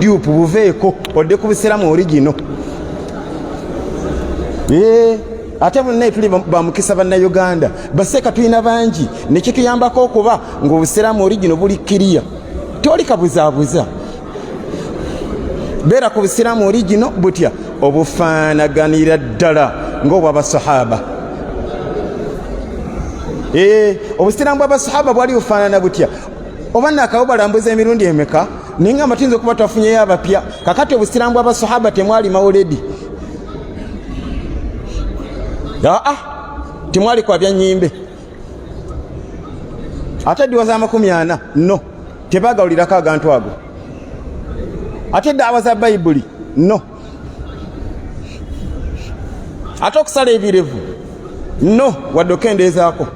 Dupe buveeko odde ku busiraamu origino. Ate munnaye tuli bamukisa Bannayuganda, baseeka tulina bangi, nekituyambako okuba ng'obusiraamu origino buli kiriya, toli kabuzaabuza. Beera ku busiraamu origino butya obufaanaganira ddala ng'obwabasahaba. Obusiraamu bw'abasahaba bwali bufaanana butya? Oba nakawo balambuza emirundi emeka, naye nga tuyinza okuba twafunyeyo abapya. Kakati obusiraamu bw'abasahaba temwali mawuledi, aa temwali kwabya nyimbe, ate ddiwa za 40 no tebagawulirako agantu ago, ate daawa za Bayibuli no, ate okusala ebirevu no, wadde okendeezaako,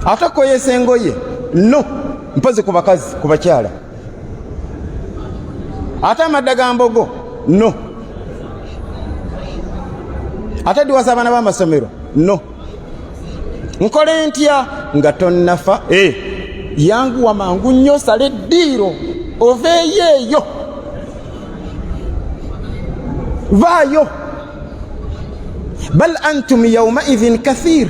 ate okukoyesa engoye no, mpozi ku bakazi, ku bakyala, ate amadda ga mbogo no, ate ddiwa z'abaana b'amasomero no. Nkole ntya nga tonnafa? Yanguwa mangu nnyo, sala eddiiro oveeyo eyo, vaayo. Bal antum yaumaidhin kathir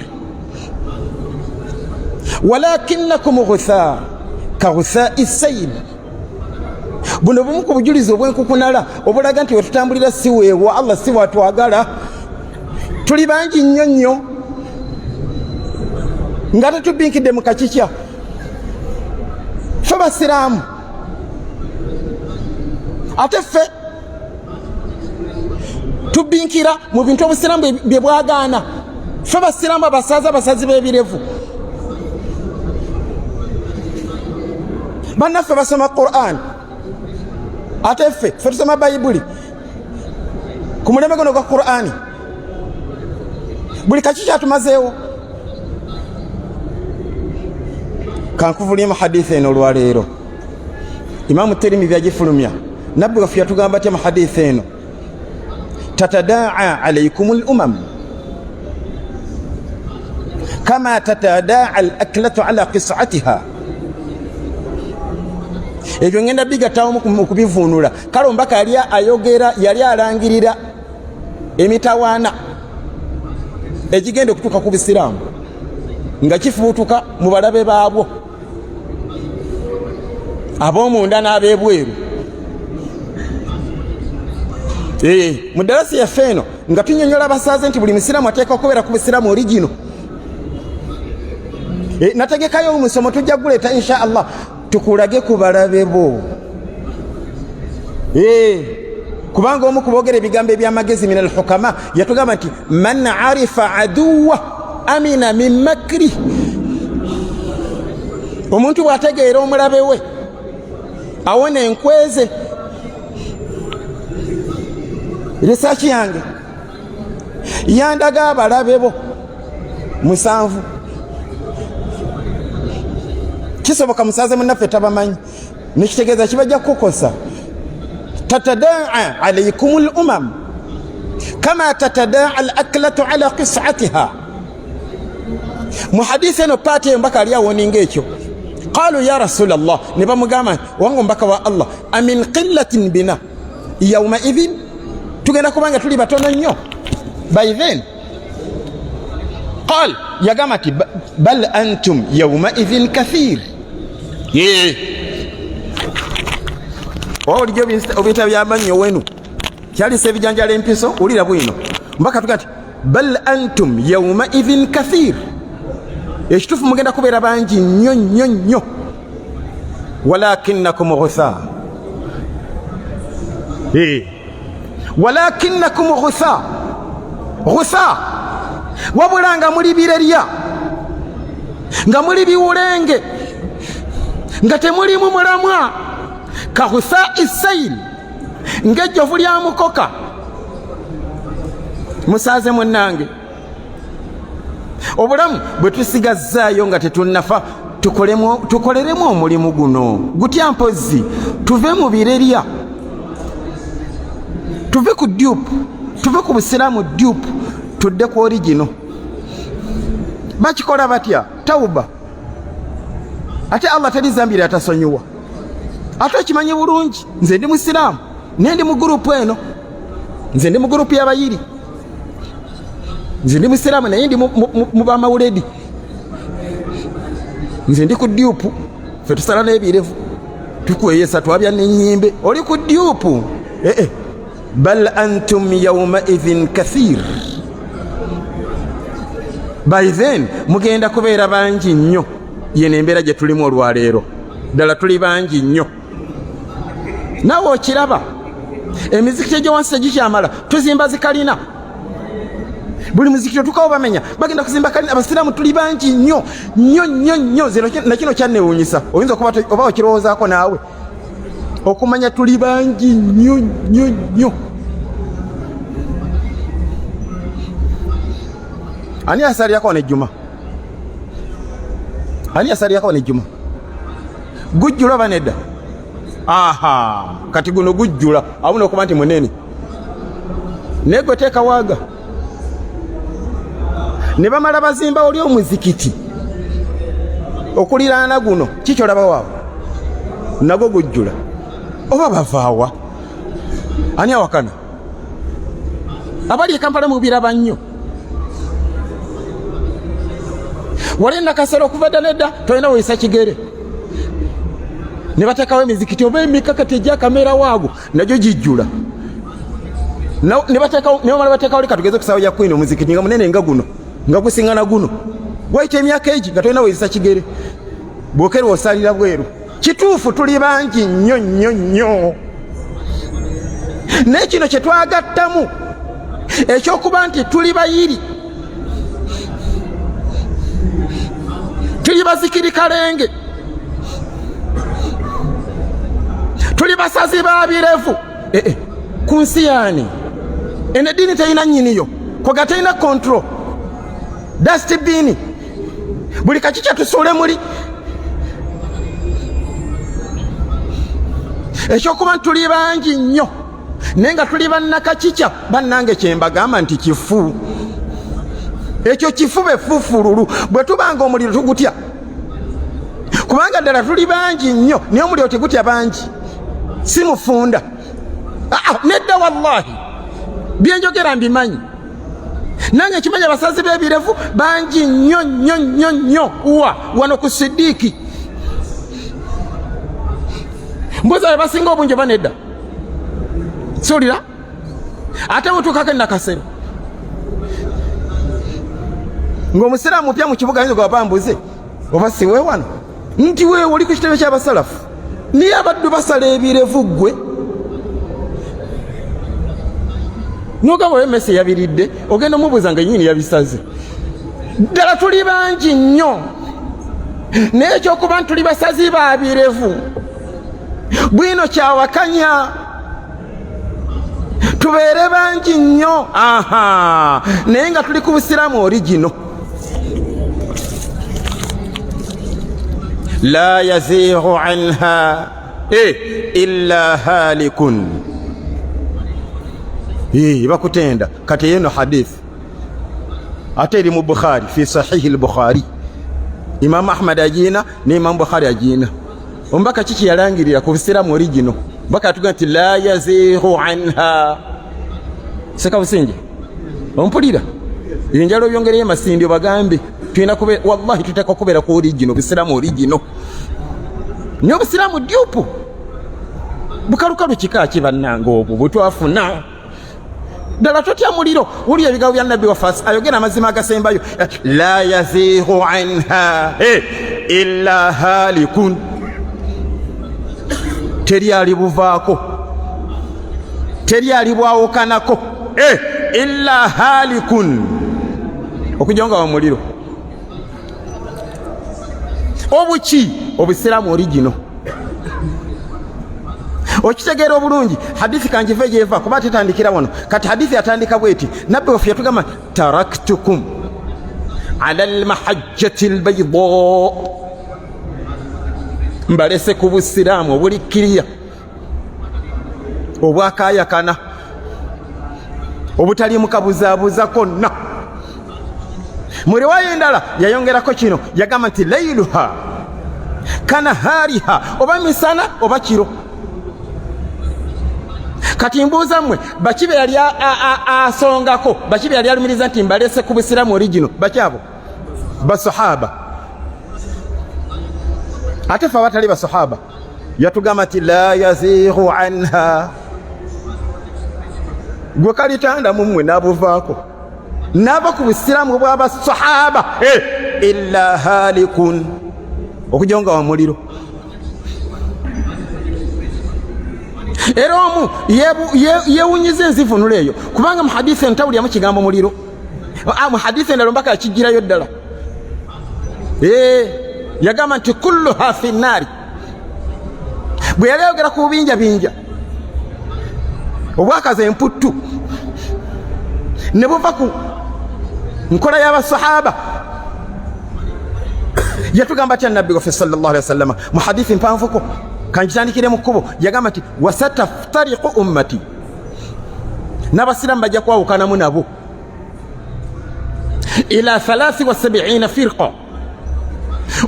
walakinakum ghutha ka ghuthai sayil. Buno bumu ku bujulizi obwenkukunala obulaga nti wetutambulira si weewa Allah, si watwagala. Tuli bangi nnyo nnyo nga tetubinkidde mu kakikya. Ffe basiraamu, ate ffe tubinkira mu bintu obusiraamu bye bwagaana. Ffe basiraamu abasaaza, abasazi b'ebirevu. Bannaffe basoma Quran, ate ffe tusoma Bayibuli ku mulembe guno gwa Qurani. Buli kaki kyatumazeewo. Kankuvulye mu haditha eno olwaleero, Imamu Terimizi agifulumya. Nabbi waffe yatugamba atya mu haditha eno? Tatadaa alaikum lumam kama tatadaa al aklatu ala qisatiha. Ebyo ngenda bigattawo mu kubivuunula. Kale omubaka yali ayogera, yali alangirira emitawaana egigenda okutuuka ku busiraamu nga kifuutuka mu balabe baabwo ab'omunda n'ab'ebweru. Mu ddalasi yaffe eno nga tunyonyola abasaaze nti buli musiraamu ateeka okubeera ku busiraamu origino. Nategekayo omusomo, tujja guleeta insha Allah, tukulage ku balabe bo. Kubanga omu kuboogera ebigambo ebyamagezi min alhukama yatugamba nti man arifa aduwa amina min makri. Omuntu bw'ategeera omulabe we awona enkweze. Risaaki yange yandaga abalabe bo 7. Kisoboka musaze munnaffe tabamanyi, nekitegeeza kibajja kukukosa. Tatadaa alaikum lumam kama tatadaa al aklatu ala qisatiha. Mu hadisi eno paati eyo mbaka ali awoninga ekyo. Qalu ya rasula llah, ne bamugamba, wange omubaka wa Allah, amin qillatin bina yauma idhin, tugenda kubanga tuli batono nnyo by then? Qal, yagamba nti bal antum yaumaidhin kathir. Oba bulijjo obiyita byamannyo wenu kyalisa ebijanjala empiso, wulira bwino mbaka tuga nti bal antum yaumaidhin kathir, ekituufu mugenda kubeera bangi nnyo nnyo nnyo, walakinakum ghutha, walakinakum ghutha ghutha, wabula nga muli birerya, nga muli biwulenge, nga temulimu mulamwa, ka ghutha isail, ng'ejjovu lya mukoka. Musaaze munnange, obulamu bwe tusigazzaayo nga tetunnafa, tukoleremu omulimu guno gutya? Mpozzi tuve mu birerya, tuve ku dupe, tuve ku busiraamu dupe, tudde ku origino. Bakikola batya? Tauba. Ate Allah teri zambi lyatasonyiwa. Ate okimanyi bulungi, nze ndi musiraamu naye ndi mu gurupu eno, nze ndi mu gurupu y'abayiri, nze ndi musiraamu naye ndi mu bamawuledi, nze ndi ku dyupu, fe tusala n'ebirevu, tukweyesa, twabya n'ennyimbe. Oli ku dyupu? Ee, eh, eh. Bal antum yaumaidhin kathir, by then mugenda kubeera bangi nnyo. Yeno embeera gye tulimu olwaleero, ddala tuli bangi nnyo. Naawe okiraba, emizikiti egyo wansi tegikyamala, tuzimba zikalina. Buli muzikiti otukawo bamenya, bagenda kuzimba kalina. Abasiraamu tuli bangi nnyo nnyo nnyo nnyo. Nze nakino kyannewuunyisa, oyinza okuba oba okirowoozaako naawe, okumanya tuli bangi nnyo nnyo nnyo. Ani asalirako wano ejjuma? Ani asalirako wano ejjuma? Gujjula oba nedda? Aha, kati guno gujjula awo nokuba nti munene, naye gwe teeka waaga. Ne bamala bazimba oli omuzikiti okuliraana guno, kikyolaba waawo nagwo gujjula. Oba bavaawa? Ani awakana? Abali e Kampala mubiraba nnyo. Wali Nakasero okuva dda nedda tolina weyisa kigere, ne bateekawo emizikiti oba emikakati egyakamera waago nagyo gijjula. Ne bamala bateekawo, leka tugeze kusawo ya Queen, omuzikiti nga munene nga guno, nga gusinga na guno. Wayita emyaka egi nga tolina weyisa kigere, bwokerwa osalira bweru. Kituufu, tuli bangi nnyo nnyo nnyo, naye kino kye twagattamu ekyokuba nti tuli bayiri, tuli bazikiri kalenge, tuli basazi ba birevu. Eh, eh, ku nsi yaani eno eddiini terina nnyiniyo, koga terina control, dustbin, buli kaki kyetusuule muli. Ekyokuba nti tuli bangi nnyo naye nga tuli bannakakikya, bannange, kyembagamba nti kifu ekyo, kifu befufululu. Bwe tubanga omuliro tugutya, kubanga ddala tuli bangi nnyo, naye omuliro tegutya bangi. Si mufunda. Ah, ah, nedda, wallahi byenjogera mbimanyi nange kimanyi. Abasazi b'ebirevu bangi nnyo nnyo nnyo nnyo wa wano ku Sidiiki. Mbuza, be basinga obungi oba nedda? Siwulira. Ate butuukako enakasero ng'omusiraamu mupya mu kibuga, ayinza ogaba mbuze oba siwe wano nti weewe oli ku kitebe ky'abasalafu, naye abaddu basala ebirevu, ggwe nogamba oyo mese yabiridde, ogenda omubuuza nga nyini yabisaze. Ddala tuli bangi nnyo, naye ekyokuba nti tuli basazi ba birevu bwino kyawakanya tubeere bangi nnyo, aha, naye nga tuli ku busiraamu origino. La yaziighu anha eh, illa halikun. Bakutenda kati eyeno hadith ate eri mu Bukhari, fi sahihi lbukhari, Imamu Ahmad agiina ne Imamu Bukhari agiina. Omubaka kiki yalangirira ku busiraamu origino? Baka yatuga nti la yaziighu anha. Sekabusinje, ompulira? Enjala obyongereyo emasindi, obagambe tulina kube, wallahi tuteeka kubeera ku origino, busiraamu origino. Naye obusiraamu dyupu bukalukalu kika ki bannange obwo bwetwafuna? Ddala totya muliro. Wulira ebigambo bya nabbi waffe, ayogera amazima agasembayo: la yaziighu anha illa halikun. Teri alibuvaako, teri alibwawukanako illa halikun, okujja nga wamuliro. Obuki? Obusiraamu origino. Okitegeera obulungi hadithi kanjive gyeva, kuba tetandikira wano. Kati hadithi yatandika bweti: nabbi waffe yatugamba, taraktukum ala lmahajjati lbaida, mbalese ku busiraamu obuli kiriya, obwakayakana, obutaliimu kabuzaabuza konna. Mu riwaya endala yayongerako kino, yagamba nti lailuha Kanahariha, oba misana oba kiro. Kati mbuuza mmwe, baki be yali asongako, baki be yali alumiriza nti mbalese ku busiraamu origino? Baki abo? Basahaba. Ate fe abatali basahaba yatugamba nti la yazighu anha, gwe kalitanda mummwe n'abuvaako n'ava ku busiraamu bw'abasahaba illa halikun, okujjawo nga wa muliro. Era omu yewunyiza enzivunula eyo, kubanga mu hadisi eno tawuliramu kigambo muliro. Mu hadisi endala ombaka yakijjirayo ddala. Yagamba nti kulluha fi nnaari, bwe yali ayogera ku bubinjabinja obwakaza emputtu ne buva ku nkola y'abasahaba. Yatugamba atya nabbi waffe sallallahu alaihi wasallama mu hadithi mpanvuko, kankitandikire mu kkubo. Yagamba nti wasataftariqu ummati, n'abasiraamu bajja kwawukanamu nabo ila 73 firqa,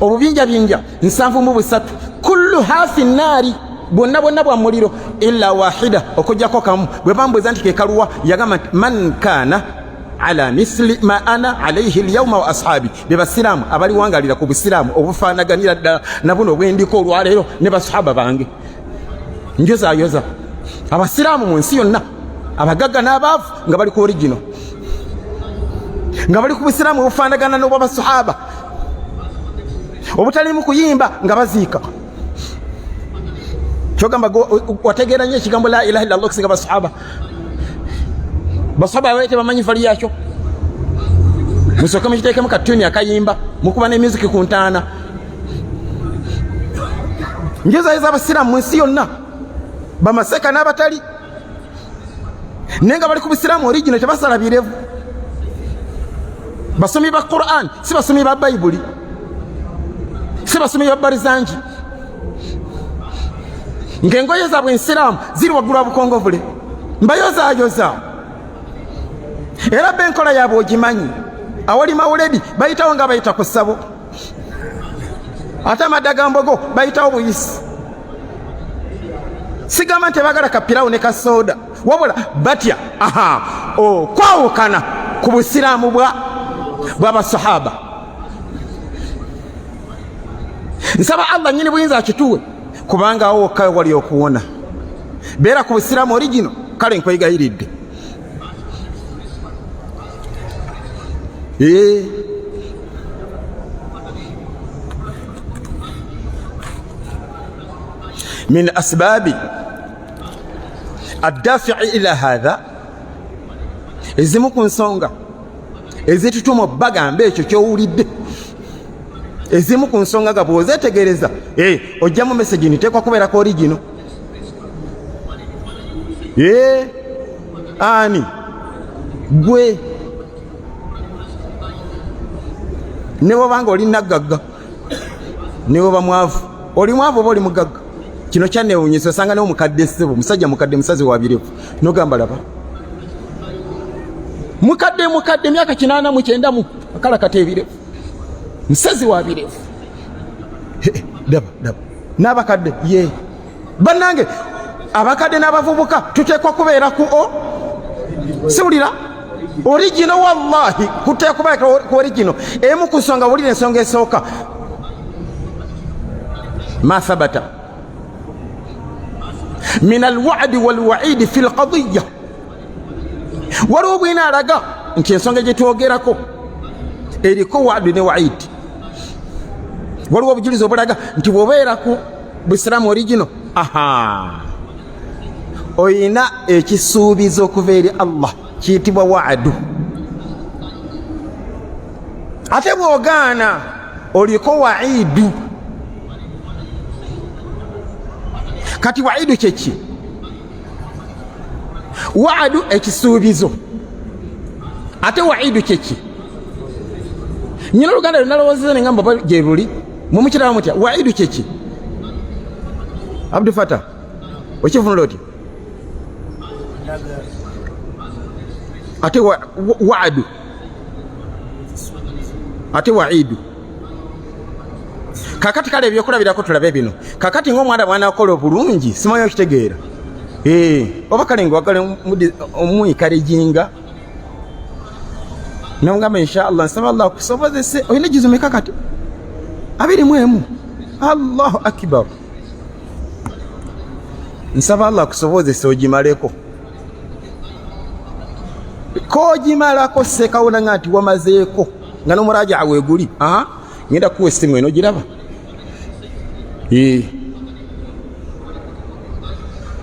obubinjabinja 73, kulluha fi nnaari, bwonna bwonna bwa muliro, illa wahida, okujjako kamu. Bwe bambuuza nti kekaluwa, yagamba nti man kana ala misli ma ana alaihi lyauma wa ashabi, be basiraamu abaliwangalira ku busiraamu obufaanaganira ddala na buno obwendiko olwaleero ne basahaba bange. Njozayoza abasiraamu mu nsi yonna, abagagga n'abaavu, nga bali ku origino, nga bali ku busiraamu obufaanagana n'obwabasahaba, obutalimu kuyimba nga baziika. Kyogamba wategeera nnyo ekigambo la ilaha illallah okusinga basahaba. Basahaba abaye tebamanyi vali yakyo. Musooke mukiteekemu katuni akayimba, mukuba n'emiziki ku ntaana. Njozayoza abasiraamu mu nsi yonna, bamaseka n'abatali, naye nga bali ku busiraamu origino, tebasala birevu, basomi ba Quran, si basomi ba Bayibuli, si basomi ba barizangi, ng'engoye zaabwe ensiraamu ziri waggulu wa bukongovule. Mbayozayoza, era be enkola yaabwe ogimanyi. Awali mawuledi bayitawo nga bayita ku ssabo, ate amadda ga mbogo bayitawo buyisi. Sigamba nti bagala kapirawo ne kasooda, wabula batya aha okwawukana ku busiraamu bwa bw'abasahaba. Nsaba Allah nyini buyinza akituwe, kubanga awo wokka wali okuwona. Beera ku busiraamu origino. Kale nkwegayiridde. Min asbabi addafii ila hatha, ezimu ku nsonga ezitutuma bagamba ekyo kyowulidde, ezimu ku nsonga nga bw'ozetegereza ojjamu message niteekwa kubeerako origino. Ani gwe ne bwobanga oli naggagga, ne bwoba mwavu, oli mwavu oba oli mugagga, kino kyanewunyisa. Osanga naye omukadde, ssebo, musajja mukadde, musazi wa birevu, nogamba laba mukadde mukadde, emyaka 89, akalakata ebirevu, musazi wa birevu. Daba daba n'abakadde ye bannange, abakadde n'abavubuka tuteekwa kubeera ku o siwulira origino. Wallahi kuteekwa kubeera ku origino. Emu ku nsonga, wulira ensonga esooka, ma thabata min alwadi walwaidi fi lqadiya. Waliwo bwina alaga nti ensonga gyetwogerako eriko wadu ne waidi. Waliwo obujulizi obulaga nti bw'obeera ku busiraamu origino, aha, oyina ekisuubizo okuva eri Allah kiyitibwa waadu, ate bw'ogaana oliko waidu. Kati waidu kyeki? Waadu ekisuubizo, ate waidu kyeki? Nyina oluganda lwenalowoozeza nengamba gye luli, mumukiraba mutya? Waidu kyeki? Abdu Fatah, okivunula otya? Ate waadu, ate waidu. Kakati kale ebyokulabirako tulabe bino. Kakati ng'omwana bw'anaakola obulungi, simanyi okitegeera. Oba kale ng'wagala omwikalijinga nomugamba inshallah nsaba Allah akusobozese. Olina egizo meka kati? 21. Allahu akbar. Nsaba Allah akusobozese ogimaleko. Kogimalako sekawona nga nti wamazeeko nga n'omuraja weeguli. Aha, ngenda kuwa essimu eno giraba.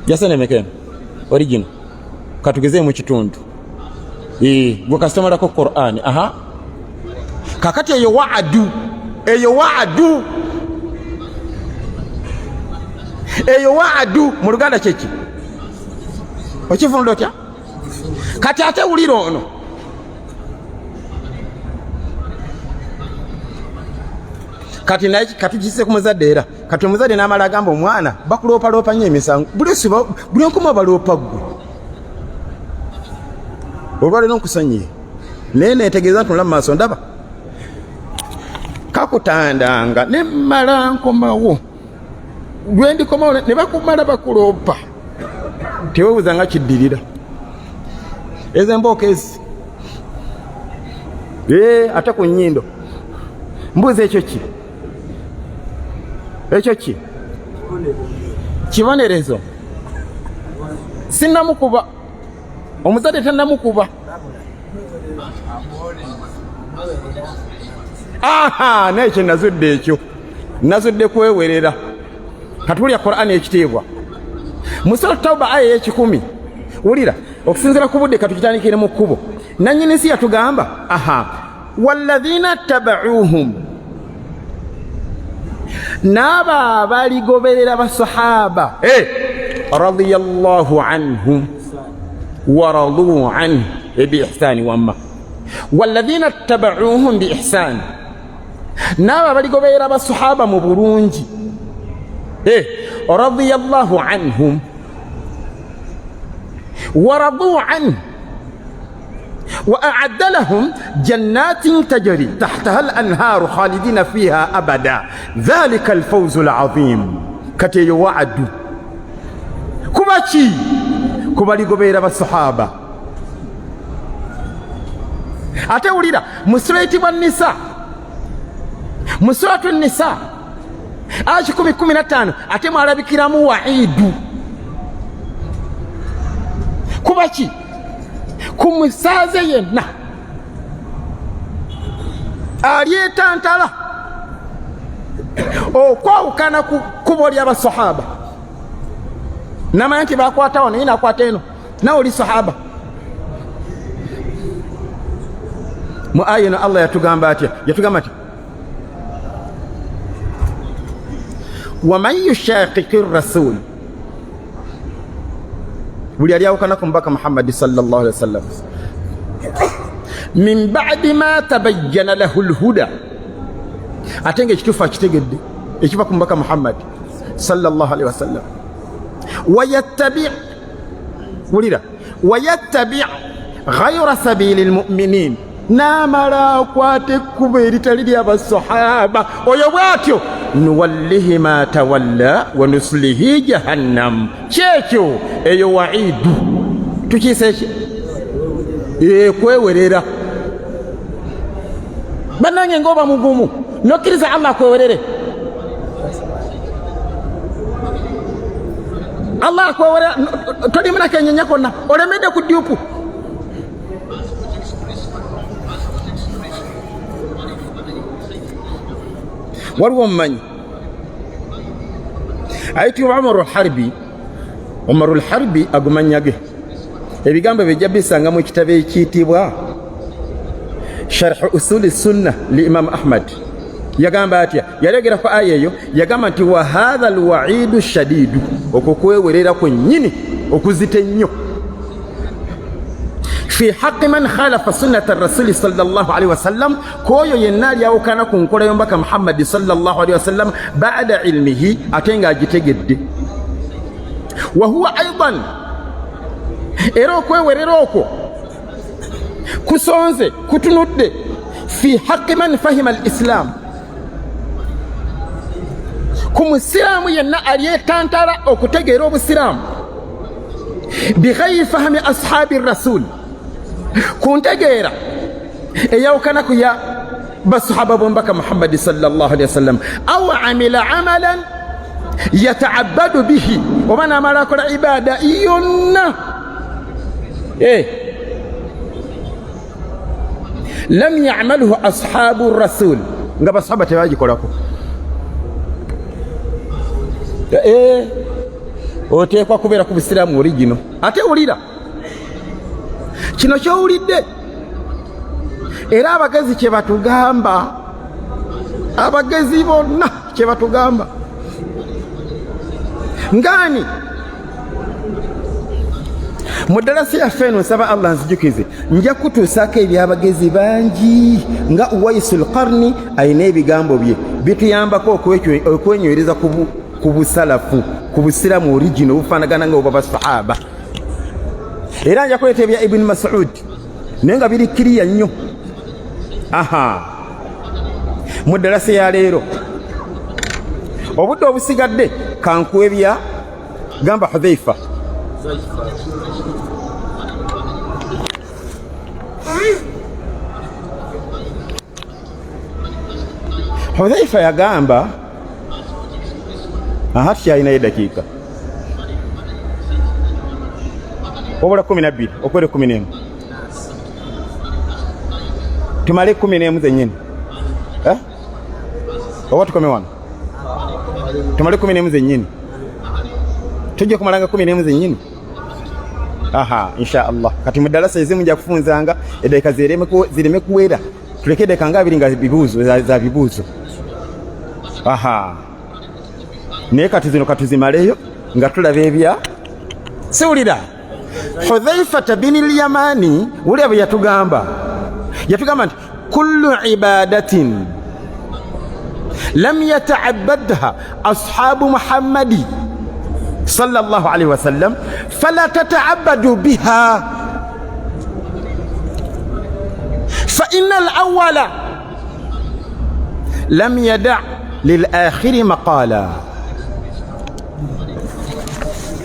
Jasenemeka eno original katugeze mu kitundu gwe kasitomalako Qur'an. Aha, kakati eyo waadu, eyo waadu, eyo waadu mu Luganda kyeki? Okivunula otya? Kati ate wulira ono kati naye katugise ku muzadde era kati omuzadde n'amala agamba omwana bakuloopaloopa nnyo emisango buli onkuma baloopa ggwe olwaleero nkusonyiye naye netegeeza ntunula mu maaso ndaba kakutandanga ne mmala nkomawo lwendikomawo ne bakumala bakuloopa tewebuuza nga kiddirira ezo embooko ezi ate ku nnyindo mbuuza ekyo ki ekyo ki kibonerezo sinnamukuba omuzadde tannamukuba. Aha, naye kye nazudde ekyo nazudde kwewerera. Katulya Qur'ani ekitiibwa mu Sura Tauba aya ey'ekikumi. Wulira okusinziira ku budde katukitandikire mu kkubo nannyini nsi yatugamba aha walladhina tabauhum n'abo abaligoberera basahaba radiyallahu anhum waraduu anhu biihsani wamma walladhina tabauhum biihsani n'abo abaligoberera basahaba mu bulungi radiyallahu anhum waraduu anhu wa aadda lahum jannatin tajri tahtaha al-anharu khalidina fiha abada dhalika alfawzu alazim. Kati eyo waadu kuba ki? Kubaligoberera basahaba. Ate wulira mu sura eyitibwa Nisa, mu suratu Nisa aya 115 ate mwalabikiramu waidu kuba ki? Ku musaaze yenna alyetantala okwawukana ku kkubo ly'abasahaba namanya nti bakwatawo naye nakwata eno nawe oli sahaba. Mu aya eno Allah yatugamba atya? Yatugamba nti waman yushaqiqi rasul, buli alyawukana ku mubaka Muhammadi sallallahu alaihi wasallam min ba'di ma tabayyana lahu lhuda, ate nga ekituufu akitegedde ekiva ku mubaka Muhammadi sallallahu alaihi wasallam, wayattabi wulira wayattabi ghayra sabili lmuminin, n'amala akwata ekkubo eritali lyabasahaba oyo bw'atyo nuwallihi ma tawalla wa nuslihi jahannam. Kyekyo eyo waidu tukiise eki ekwewerera. Bannange ng'oba mugumu nokkiriza Allah akwewerere, Allah akwewerera tolimu nakenyenya konna olemedde ku dyupu. Waliwo omumanyi ayitibwa Umaru Lharbi. Umaru Lharbi agumanya ge ebigambo bijja bisanga mu kitabo ekiyitibwa Sharhu Usuli Sunna li Imamu Ahmad. Yagamba atya? Yalegera ku aya eyo yagamba nti wa hatha lwaidu shadidu, okwo kwewerera kwennyini okuzita ennyo fi haqi man khalafa sunnata rasuli sallallahu alaihi wasallam, kwoyo yenna alyawukana ku nkola y'omubaka Muhammadi sallallahu alaihi wasallam bada ilmihi, ate ng'agitegedde. Wa huwa aidan, era okwewerera okwo kusonze kutunudde fi haqi man fahima al islam. Ku musiraamu yenna alyetantala okutegeera obusiraamu bighairi fahami ashabi rasul, ku ntegeera eyawukana ku ya basahaba b'omubaka Muhammadi sallallahu alaihi wasallam, au amila amalan yataabadu bihi, oba n'amala akola ibaada yonna lam yamalhu ashabu rasul, nga basahaba tebagikolako. Oteekwa kubeera ku busiraamu origino. Ate wulira kino kyowulidde, era abagezi kye batugamba, abagezi bonna kye batugamba ngani mu ddalasi yaffe eno. Nsaba Allah nzijukize, nja kutuusaako ebyabagezi bangi nga Uwaisu Lqarni alina ebigambo bye bituyambako okwenywereza ku busalafu, ku busiramu origino obufaanagana nga obwa basahaba. Era nja kuleeta ebya Ibuni Masud, naye nga biri kiriya nnyo. Aha, mu ddalasi ya leero, obudde obusigadde kankuwa ebya gamba Hudhaifa. Hudhaifa yagamba, aha, tukyalinayo eddakiika wabula 12 okwera 11, tumale 11 zennyini. Eh? Oba tukome wano tumale 11 zennyini? Tujja kumalanga 11 zennyini. Aha, insha Allah. Kati mu ddalasa ezimu nja kufunzanga eddakiika zireme kuwera, tuleke eddakiika nga 20 nga bibuuzo za bibuuzo. Aha, naye kati zino katuzimaleyo nga tulaba ebya siwulira Hudhaifata bini Lyamani. Wulira bwe yatugamba, yatugamba nti kullu ibadatin lam yataabadha ashabu Muhammadi sallallahu alaihi wasallam fala tataabadu biha, fa inna alawala lam yada lilakhiri maqala.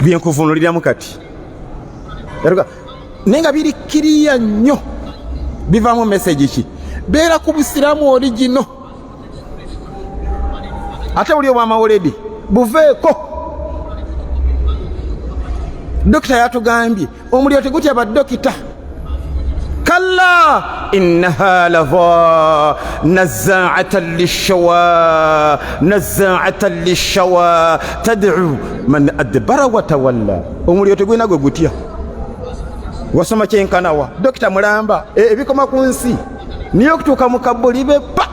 Byenkuvunuliramu kati naye nga biri kiriya nnyo, bivaamu message ki? Beera ku busiraamu origino, ate buli obwamawuledi buveeko. Dokita yatugambye omuliro tegutya badokita. Kalla innaha lava nazaatan lishawa, nazaatan lishawa, tad'u man adbara watawalla. Omuliro tegulina gwe gutya. Wasoma kyenkanawa, dokita mulamba, ebikoma ku nsi, niye okutuuka mu kabuli be pa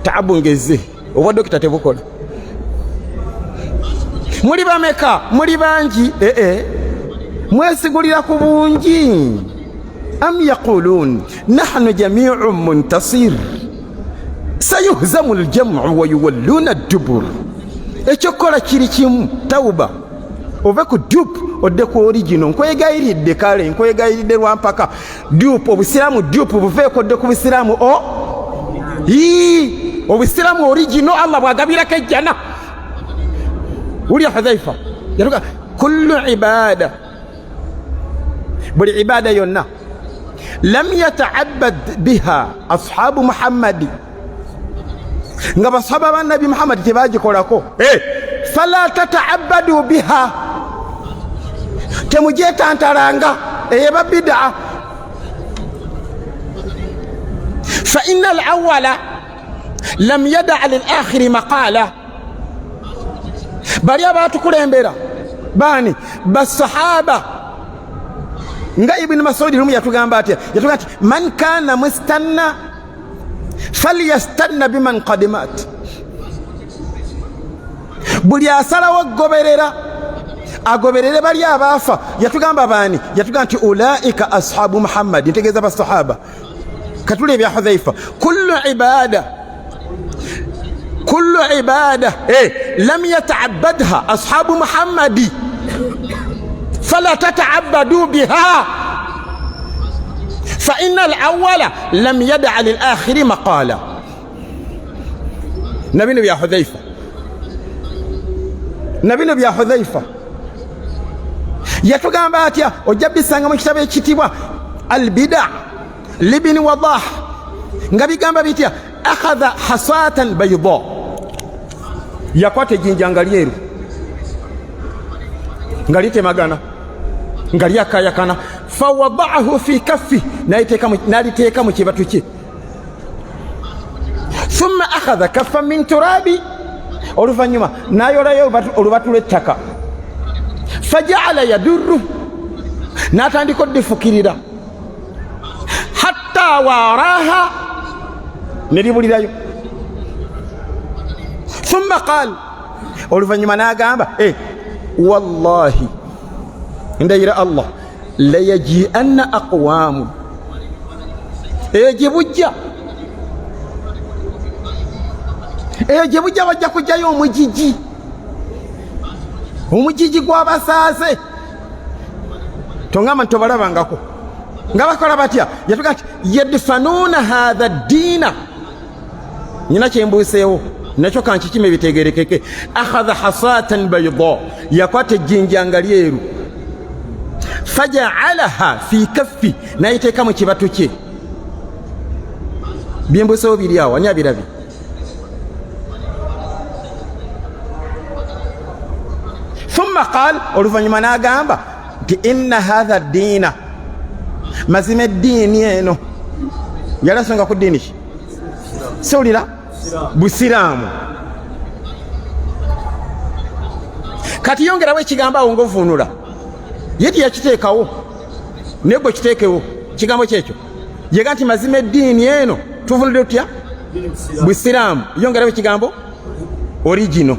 taabu ngeze obwa dokita tebukola. Muli bameka? Muli bangi. Ee, mwesigulira ku bungi. Am yaqulun nahnu jamiu muntasir, sayuhzamu ljamu wa yuwalluna dubur. Ekyokukola kiri kimu, tauba, ove ku dupe odde ku origino. Nkwegayiridde, kale nkwegayiridde lwampaka dupe, obusiraamu dupe buveeko, odde ku busiraamu o ii obusiraamu origino Allah bwagabirako ejjana. Wulya Hudhaifa yatuga kullu ibada, buli ibada yonna lam yataabad biha ashabu Muhammadi, nga basahaba ba Nabi Muhammadi tebagikolako, fala tataabadu biha, temugyetantalanga, eyeba bidaa. Fa inna alawala lam yadaa lilakhiri maqala. Bali abatukulembera bani? Basahaba. Nga Ibuni Masudi lumu yatugamba atya? Yatugamba nti man kana mustanna falyastanna biman qad mat. Buli asalawo goberera, agoberere bali abaafa. Yatugamba baani? Yatugamba nti ulaika ashabu Muhammadi, ntegeeza basahaba. Katuli ebya Hudhaifa, kullu ibada, kullu ibada lam yataabadha ashabu Muhammadi fala tataabadu biha, fa inna alawala lam yadaa lilakhiri maqala. Na bino bya Hudhaifa. Na bino bya Hudhaifa yatugamba atya? Ojja bisanga mu kitabo ekitibwa Albida libini Wadah, nga bigamba bitya? Akhadha hasatan baida, yakwata ejjinja nga lyeru nga litemagana nga lyakayakana, fawadaahu fi kaffi, naliteeka mu kibatu kye, thumma akhadha kaffa min turabi, oluvannyuma nayolayo olubatu lw'ettaka, fajaala yadurru, n'atandika oddifukirira hatta waraha, ne libulirayo, thumma qal, oluvannyuma n'agamba eh, wallahi ndayira Allah, layajianna aqwamu, eyo gye bujja, eyo gye bujja bajja kujjayo omugigi, omugigi gw'abasaaze. Tongamba nti tobalabangako nga bakola batya. Yatuga nti yadfanuuna hatha ddiina, nyina kyembuuseewo nakyo kankikima ebitegerekeke. Akhadha hasatan baida, yakwata ejjinja nga lyeru, fajaalaha fi kaffi, nayiteeka mu kibatu kye. Byembuuseewo biri awo, ani abirabye? Thumma qal, oluvannyuma n'agamba nti inna hatha ddiina, mazima eddiini eno, yali asonga ku ddiini ki? Siwulira busiraamu. Kati yongerawo ekigambo awo ngaovuunula, ye teyakiteekawo naye gwe kiteekewo kigambo kyekyo, yega nti mazima eddiini eno tuvunudde tutya? Busiraamu. Yongerawo ekigambo origino.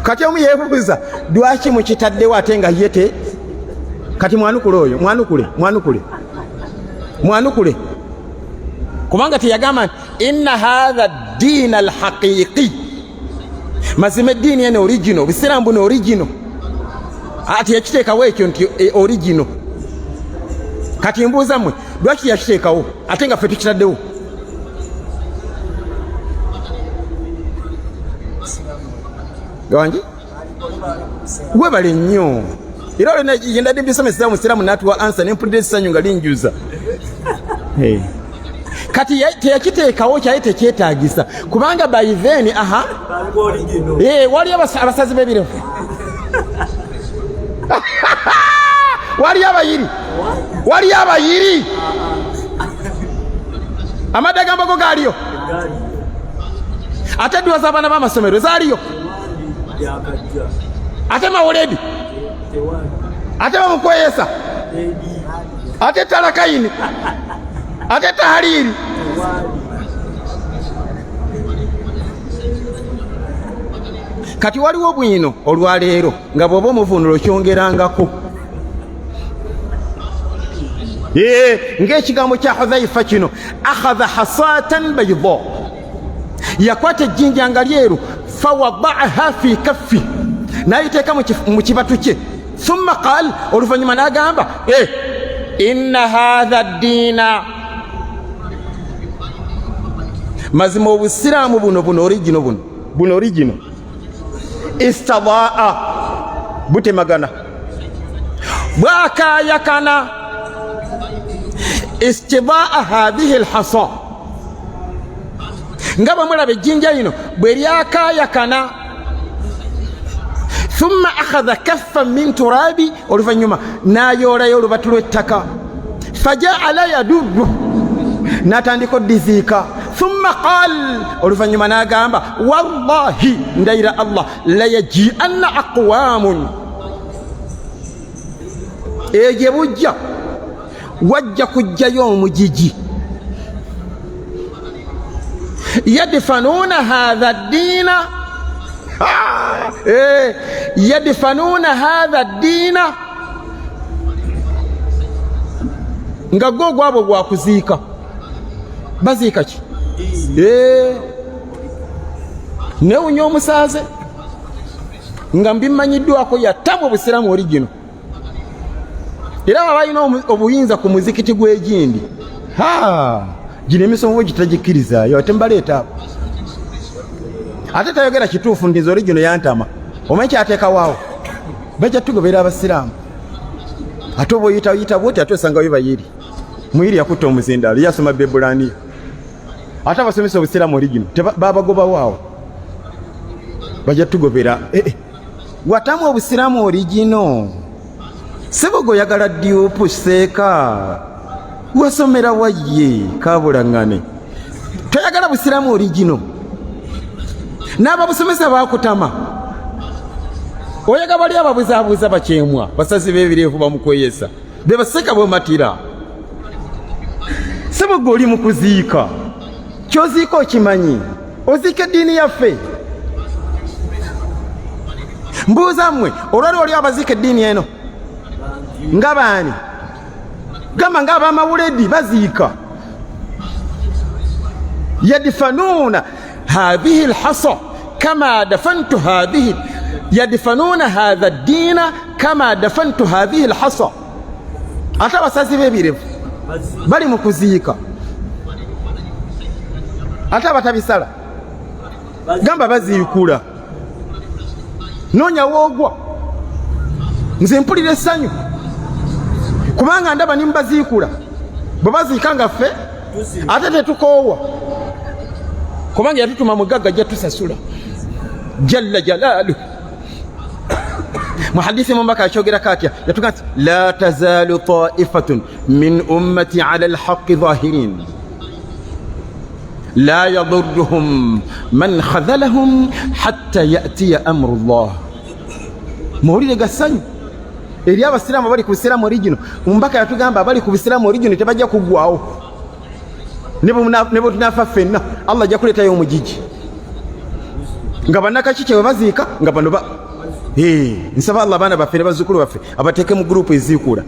Kati omu yebuuza lwaki mukitaddewo ate nga ye te kati mwanukule oyo, mwanukule, mwanukule, mwanukule, kubanga teyagamba nti inna hatha ddiina alhaqiqi, mazima eddiini eno origino, obusiraamu buno origino. Ati yakiteekawo ekyo nti e, origino. Kati mbuuza mmwe, lwaki teyakiteekawo ate nga ffe tukitaddewo? Wangi webale nnyo, era olwendadde mbisomesa omusiraamu natuwa ansa nempulira essanyu nga linjuza. Kati teyakiteekawo, kyali tekyetagisa kubanga by then aha waliyo abasazi b'ebirevu, waliyo abayiri, waliyo abayiri, amadda gambogo gaaliyo, ate edduwa z'abaana b'amasomero zaaliyo, ate mawuledi, ate bamukweyesa, ate talakayini, ate tahaliri. Kati waliwo bwino olwaleero nga bw'oba omuvuunula okyongerangako ng'ekigambo kya Hudhaifa kino, akhadha hasatan baida, yakwata ejjinja nga lyeru, fawadaaha fi kaffi, n'ayiteeka mu kibatu kye, thumma qal, oluvannyuma n'agamba inna hatha ddiina, mazima obusiraamu buno, buno origino, buno buno origino, istadaa, butemagana, bwakayakana, istidaa hadhihi lhasa, nga bwe mulaba ejjinja lino bwe lyakayakana, thumma akhadha kaffan min turabi, oluvannyuma n'ayoolayo olubatu lw'ettaka, fajaala yadurru, n'atandika oddiziika, thumma qal, oluvannyuma n'agamba wallahi ndayira Allah, layajianna aqwamun, eyo gye bujja wajja kujjayo omugigi, yadfanuuna hatha ddiina, yadfanuuna hatha ddiina, nga gwo ogwabwe gwakuziika, baziika ki? Newunya omusaaze nga mbimanyiddwako yatamwa obusiraamu origino, era baba balina obuyinza ku muzikiti gw'egindi, gino emisomo bwe gitagikkirizayo, ate mbaleeta abo. Ate tayogera kituufu nti nze origino yantama. Omanyi kyateekawaawo, bajja tugobera abasiraamu. Ate oba oyita oyita bwoti, ate osangayo bayiri muyiri yakutta omuzindaalo, ye asoma Bebulaniya. Ate abasomesa obusiraamu origino babagobawaawo, bajja tugobera. Watamu obusiraamu origino. Sebo oyagala dupe, seeka wasomera wayye kabulaŋŋane. Toyagala busiraamu original, n'ababusomesa bakutama. Oyaga bali ababuzaabuuza bakyemwa, basazi b'ebirevu bamukweyesa, be baseka bwematira. Sebo gwe oli mu kuziika, kyoziika okimanyi? Oziika eddiini yaffe? Mbuuza mmwe, olwali oli abaziika eddiini eno nga baani? Gamba nga abamawuledi baziika, yadfanuuna hadhihi lhasa kama dafantu hadhihi, yadfanuuna hadha ddiina kama dafantu hadhihi lhasa. Ate abasazi b'ebirevu bali mu kuziika, ate abatabisala gamba baziikula. Noonya woogwa. Nze mpulira essanyu kubanga ndaba nimubaziikula, bwe baziika nga ffe ate tetukoowa, kubanga yatutuma mugagga, ajja tusasula jalla jalaalu. Mu hadisi mubaka akyogerako atya? Yatuga nti la tazaalu taifatun min ummati ala alhaqi dhahirin la yadurruhum man khadhalahum hatta yatiya amru llah. Mawulire ga ssanyu eri abasiraamu abali ku busiraamu original. Omubaka yatugamba abali ku busiraamu original tebajja kuggwawo. Ne bwe tunafa ffenna, Allah ajja kuleetayo omugigi nga bannakakikye bwe baziika nga bano ba. Nsaba Allah abaana baffe ne bazzukulu baffe abateeke mu gurupu eziikula.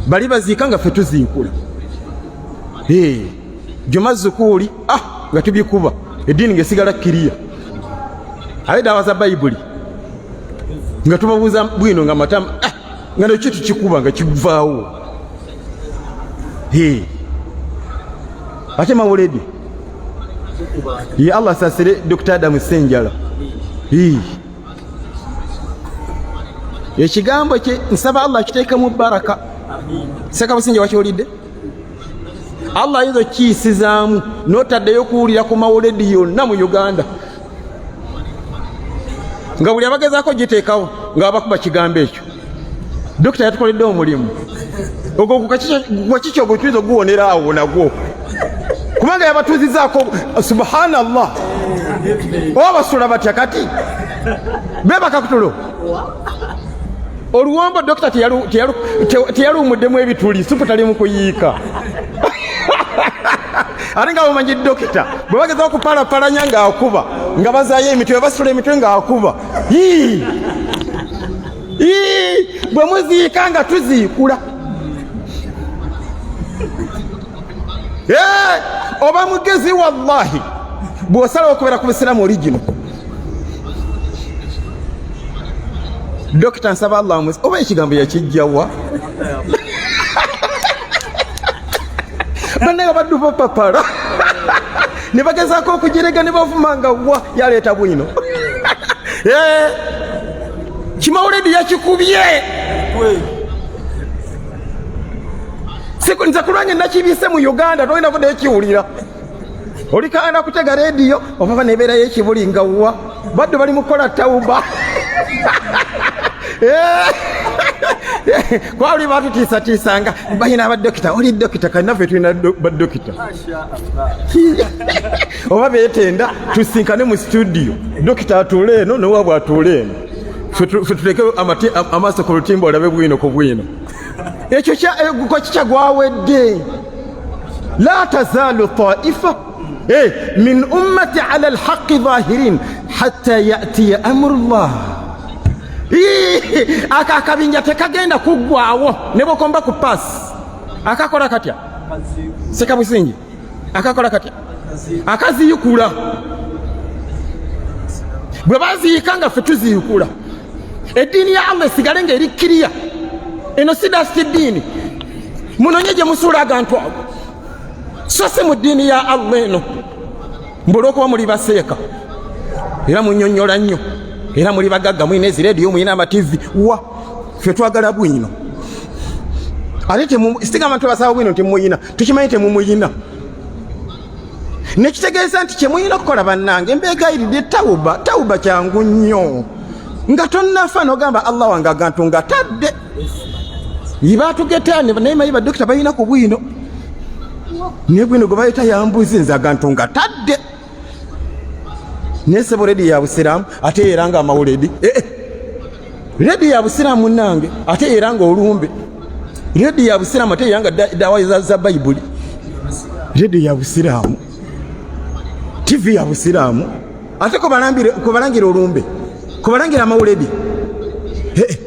Bali baziika nga ffe tuziikula. Juma zukuuli, ah, nga tubikuba eddiini ng'esigala kiriya. Aye daawa za Bayibuli nga tubabuuza bwino nga matama, ah, nga nekyo tukikuba nga kivaawo. Ate mawuledi ye Allah asasire Dr. Adamu Senjala. Ekigambo kye nsaba Allah akiteekemu baraka. Sekabusinje wakiwulidde, Allah ayinza okukiyisizaamu n'otaddeyo kuwulira ku mawuledi yonna mu Uganda, nga buli abagezaako giteekawo nga babakuba kigambo ekyo. Dokita yatukoledde omulimu ogwo gwakiki ogwo, tuyinza oguwonera awo nagwo, kubanga yabatuuzizaako. Subhanallah, oba basula batya kati? Bebaka kutulo oluwombo. Dokita teyaluwumuddemu ebituli, supu tali mu kuyiika. Ate nga bumanyi dokita bwe bageza okupalapalanya ng'akuba, nga bazaayo emitwe, basula emitwe ng'akuba. Bwe muziika nga tuziikula. Oba mugezi wallahi bw'osalawo okubeera ku busiraamu original. Dokita nsaba Allah amuzi, oba ekigambo yakijjawa? Bannange baddu bapapala ne bagezaako okujerega ne bavuma nga wa yaleeta bwino. Kimawuledi yakikubye. Nze kulwange nakibise mu Uganda, togenda kuddayo kiwulira. Olikaana kutega rediyo obaba nebeerayo ekibuli nga wa baddu bali mukukola tawuba. Kwali batutiisatiisanga balina abadokita. Oli dokita, kanaffe tulina badokita oba beetenda. Tusinkane mu studio, dokita atuule eno nowabwe atuule eno, ffe tuleke amaaso ku lutimba, olabe bwino ku bwino. Ekyo kikya gwawedde. La tazaalu taifa min ummati ala alhaqi dhahirin hatta yatiya amru llah. Ako akabinja tekagenda kuggwawo ne bwokomba ku paasi. Akakola katya sekabusingi? Akakola katya? Akaziyikula. Bwe baziika nga ffe tuziyikula, eddiini ya Allah esigale nga eri kiriya. Eno si dasti ddiini, munonye gye musuula agantu ago, so si mu ddiini ya Allah eno. Mbu olwokuba muli baseeka. Era munyonyola nnyo, era muli bagagga, mulina ezirediyo, mulina amativi. Wa ffe twagala bwino. Ate sigamba nti basaba bwino nti muyina, tukimanyi temumuyina. Nekitegeeza nti kyemuyina okukola bannange, mbegayiridde, tawuba tawuba kyangu nnyo. Nga tonnafa nogamba Allah wange agantu nga tadde ibatugetaane, naye mayi badokita balina ku bwino, naye bwino gwe bayita yambuzi, nze agantu nga tadde. Naye sebo, rediyo ya busiraamu ate era nga amawuledi. Eh, eh. Rediyo ya busiraamu munnange ate era nga olumbe. Rediyo ya busiraamu ate era nga dawa za bayibuli. Rediyo ya busiraamu, tv ya busiraamu ate kubalangira olumbe, kubalangira amawuledi. Eh, eh.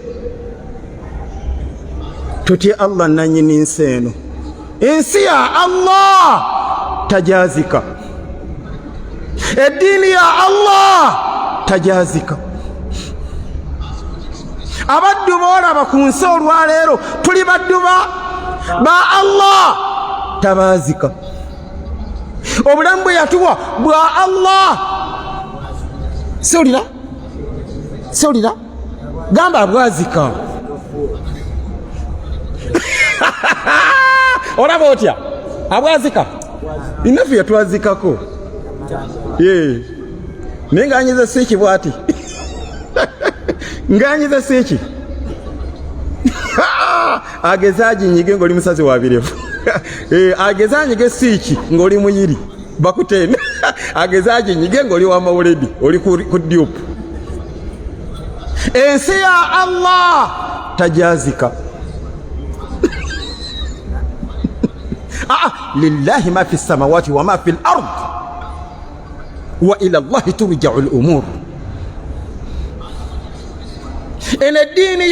Tutye Allah nanyini nsi eno. Ensi ya Allah tajazika, eddiini ya Allah tajazika. Abaddu boolaba ku nsi olwaleero tuli baddu ba Allah tabaazika. Obulamu bwe yatuwa bwa Allah. Siwulira, siwulira, gamba bwazika. Olaba otya abwazika? Inafu yatwazikako naye nganyiza siiki bwati, nganyiza siiki, ageze aginyige ngaoli musazi wa birevu, ageze anyige siiki ngaoli muyiri bakutene, ageze aginyige ngaoli wamawuledi, oli ku dupe. Ensi ya Allah tajazika. Lillahi ma fi samawati wa ma fi lard wa ila llahi turjau lumur. Eno eddiini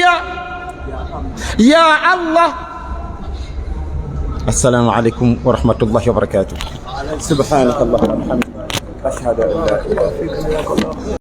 ya Allah. Assalamu alaikum warahmatullahi wabarakatuh. Subhanaka allahumma wa bihamdika, ashhadu an la ilaha illa anta.